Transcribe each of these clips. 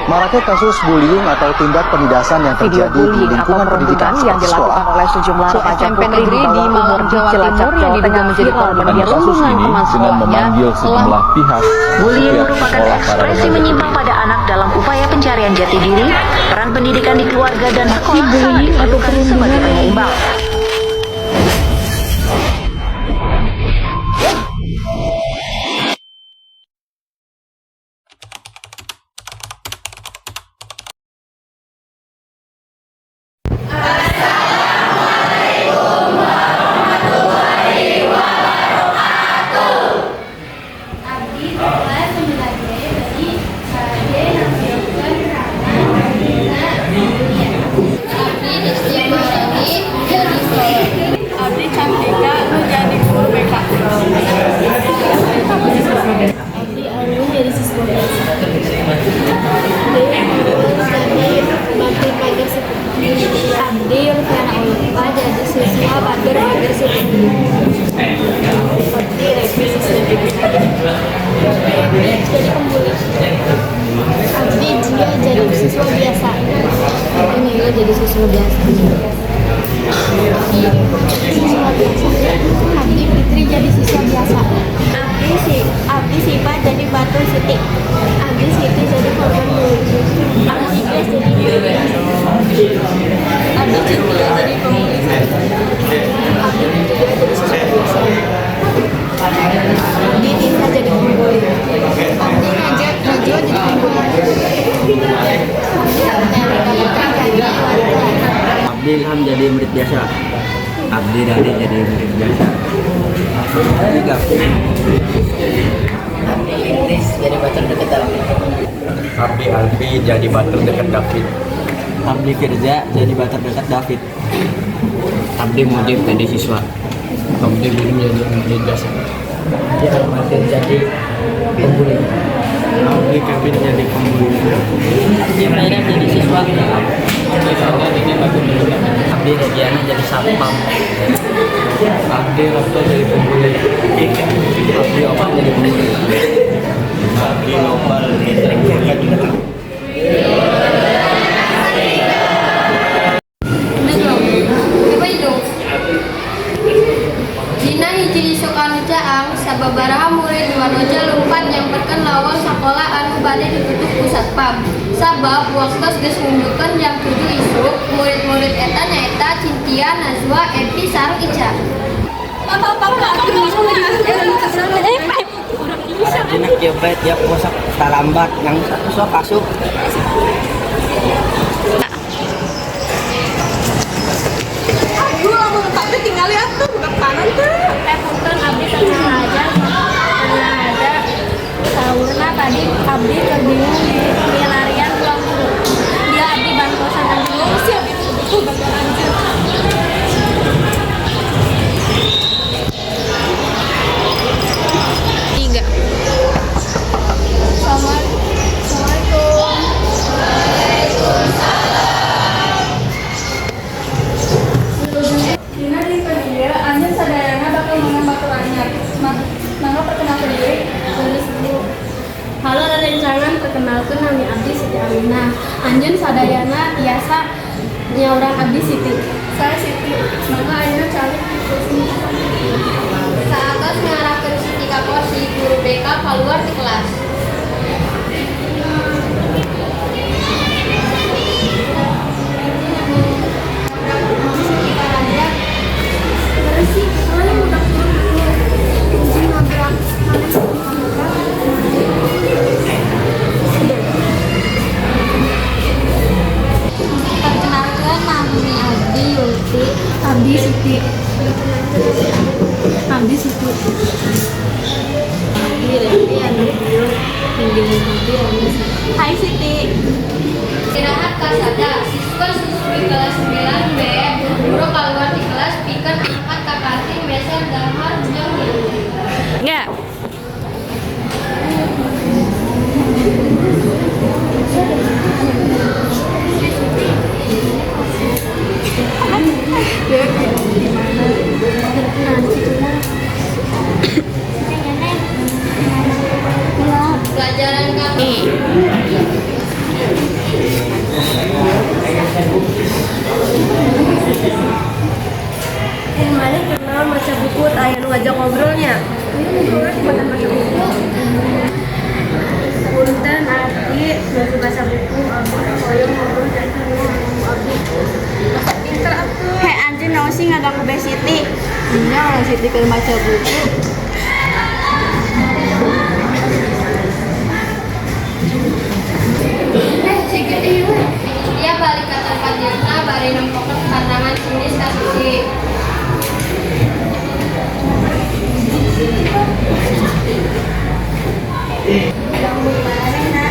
Maraknya kasus bullying atau tindak penindasan yang Video terjadi di bullying atau lingkungan pendidikan perundungan yang seperti dilakukan sekolah oleh sejumlah remaja SMP putri di Negeri di bawah umur Malang, di Jawa Cilacap, Timur yang Jawa diduga Tengah menjadi viral di korban media Kasus sosial. ini Teman dengan sekolahnya memanggil telah sejumlah pihak Bullying pihak merupakan sekolah para ekspresi remaja menyimpang putri. pada anak dalam upaya pencarian jati diri, peran pendidikan di keluarga dan Aksi sekolah sangat bullying atau diperlukan sebagai perundungan penyeimbang. Abdi kelas 9B dari KD nampilkan Rama Dina Julia. Abdi Destia Maharani jadi Solo. Abdi Cantika nu jadi guru BK. Abdi Alun jadi siswa biasa. Abdi Unggul jadi batur pagar situ. Abdi Yulfiana Ulfa jadi siswa batur pagar situ. Abdi Revi siswa biasa. Abdi jadi pembuli. Abdi Jia jadi siswa biasa. Abdi Naila jadi siswa biasa. Siswa biasa. Abdi Fitri jadi siswa biasa. Abdi si Abdi Sipa jadi batur Siti. Abdi Siti jadi korban bully. Abdi Grace jadi guru biasa. Abdi Cintia jadi pembuli. Abdi Fitria jadi siswa biasa. Abdi Nisa jadi pembuli. Abdi Najwa Najwa jadi pembuli. Abdi Erika Putri jadi wali kelas. Abdi Ilham jadi murid biasa. Abdi Dani jadi murid biasa. Abdi Gafin. Abdi Idris jadi batur dekat David. Abdi Alfi jadi batur dekat David. Abdi Firza jadi batur dekat David. Abdi Mujib jadi siswa. Abdi Budi jadi murid biasa. Abdi Almatin jadi pembuli. Abdi Kevin jadi pembuli. Abdi Maira jadi siswa. Abdi Fanda jadi batur dekat David. Abdi Regiana jadi satpam. Abdi Rafto jadi pembuli. Abdi Opan jadi pembuli. Abdi Nopal jadi pembuli. Dina hiji isuk anu caang, sababaraha murid di Wanoja lumpat nyamperkeun lawang sakola anu bade ditutup ku satpam. Sabab waktos geus nunjukkeun jam 7 isuk, murid-murid eta nyaeta Cynthia, Nazwa, Epi sareng Ica. Dina kieu bae tiap posak talambat yang satu sok asup. Aduh, lamun tadi tinggal lihat tuh budak kanan tuh. Punten abdi teu aja saurna tadi abdi keur bingung di milarian ruang guru. Dia abdi bantosan anjeun. Si abdi tuh betul bantuan anjeun. Tiga. Assalamualaikum. Dina dinten ieu anjeun sadayana bakal menang batur anyar. Mangga perkenalkeun diri. Tulis Bu. Halo rerencangan, perkenalkan nami abdi Siti Aminah. Anjeun sadayana tiasa nyauran abdi Siti. Saya Siti. Mangga ayeuna calik di kursi. Saatos ngarahkeun Siti ka kursi, guru BK kaluar ti kelas. Perkenalkan nami abdi Yulti. Abdi Siti. Abdi Siti. Abdi Revi anu ieu pinjemin abdi anu Siti. Hai Siti. Istirahat kasada, siswa suswi kelas 9B buru-buru keluar di kelas pikeun angkat ka kantin meser dahar jeung minum. Enggak. Pelajaran kami. Nih. Eh, maneh kunaon maca buku teu aya nu ngajak ngobrolnya? Ayo ngobrolnya di mana maca buku. Punten, abdi bade maca buku, abdi hoyong ngobrol janten nu abdi. Pinter atuh. Hei anjeun, naon sih ngaganggu Be Siti? Nya orang Siti keur maca buku. Eh, cik ieu. Dia balik ke tempat biasa bari nempokeun pandangan sinis ka Susi. Ganggu manehna.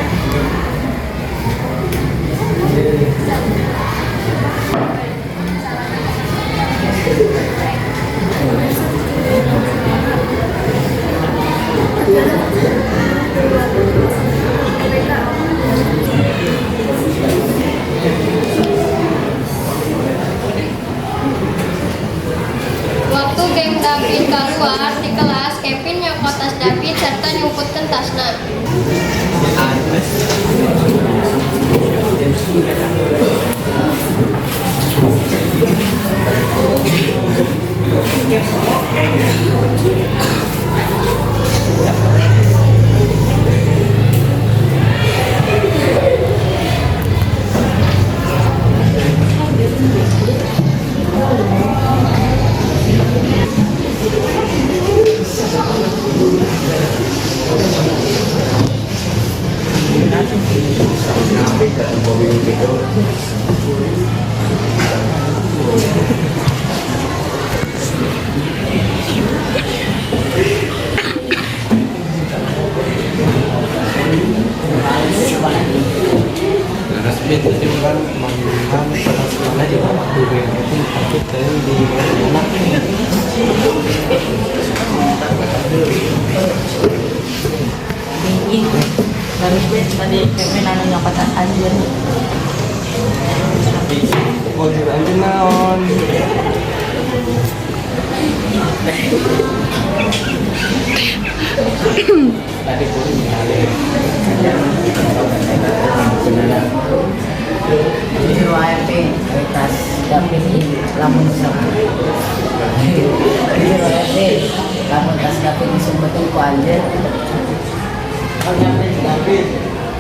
Waktu geng David keluar di kelas, Kevin nyokot tas David serta nyumputkeun tasna. Resmi tadi orang mangan pernah juga waktu itu tapi tadi di mana? Ih, harus be tadi Kevin anu nyokot tas anjeun. Oh, juga anjeun naon? Tadi kuring ningali. Justru AMP tas David lamun Justru AMP lamun tas David disumpetin ku anjeun.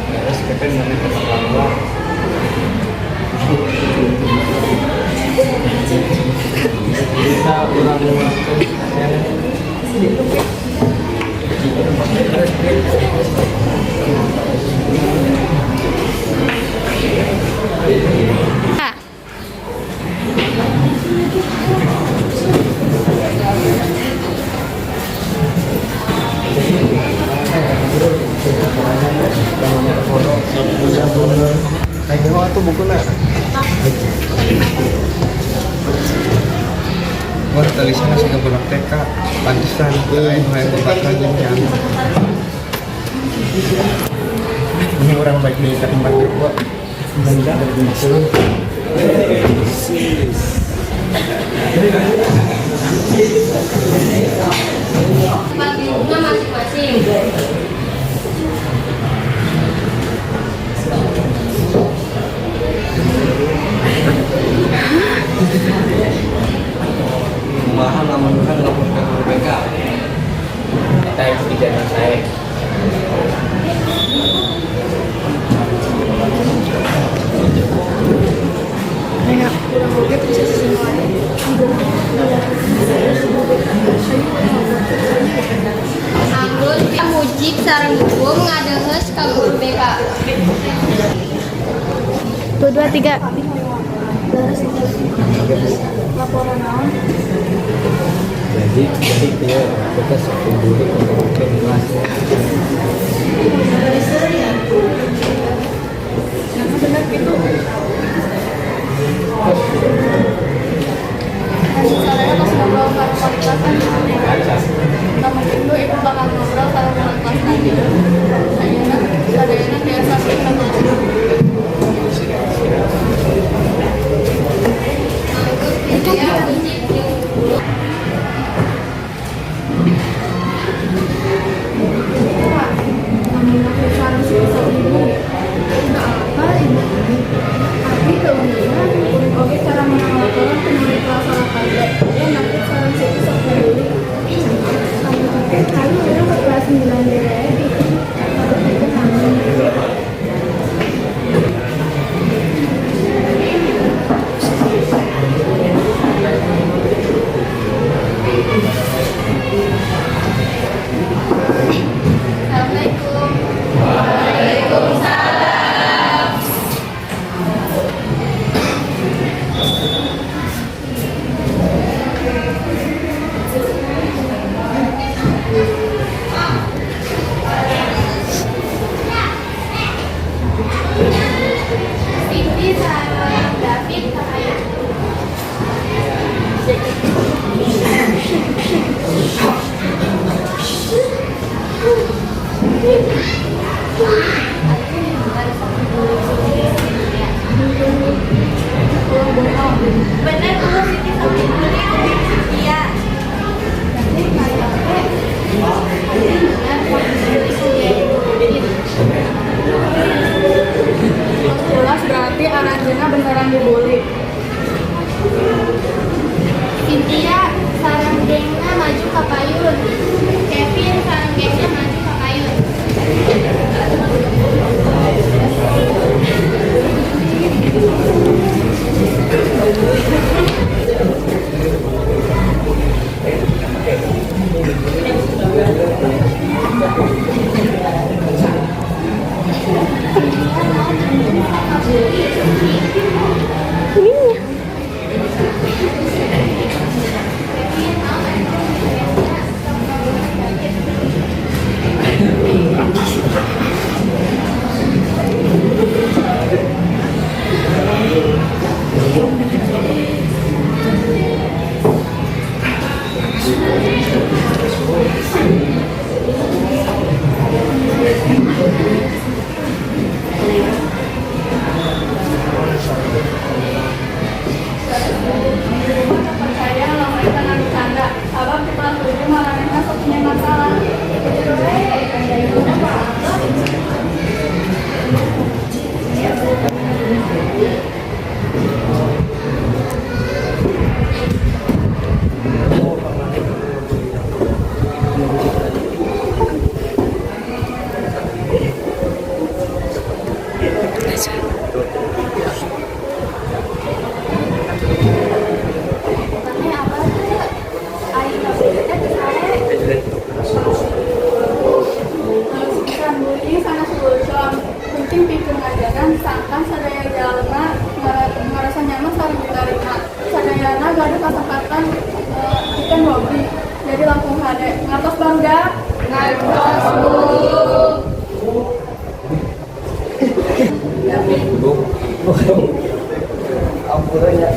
Terus Kevin nanti tempat keluar. Kita ulang ulang. Naik dewa tuh buku na. Wah, tulisannya sih budak TK. Pantesan, lain hayang babaturan jeung kiamat. Ini orang baik di tempat kedua. Tempat duduknya masing-masing. Kumaha lamun urang lapor ka guru BK? Eta yang pikiran saya. Urang oge teu bisa sisih wae. Anggun Mujib sareng Gugum ngadeuheus ka guru BK. Dua, dua, tiga. Laporan naon? Jadi dia kita sok dibully untuk kelas. Nah, bener gitu. Soalnya pas ngobrol bareng wali kelas kan namun itu ibu bakal ngobrol kalau wali kelas tadi. Ayeuna sadayana biasa kita kelas. Anggun Fitria Mujib jeung Gugum. Namanya perusahaan bisa ibu. Udah apa? Bener tuh Siti sok dibully ku Cynthia. Jelas berarti aranjeunna beneran dibully. Cynthia sareng gengna maju ka payun. Kevin sareng gengna maju ka payun. Percaya lamun eta ngabicanda, sabab di kelas 7 maranehna sok punya masalah. Maneh apal teu? Ari David teh teu sare. Pikiran bullying sanes lelucon, penting pikeun ngajaran sangkan sadaya jalma ngarasa nyaman sareng ditarima. Sadayana gaduh kasempatan pikeun hobi. Jadi langkung hade. Ngartos, barudak? Ngartos, Bu. Bu. Ampun ya.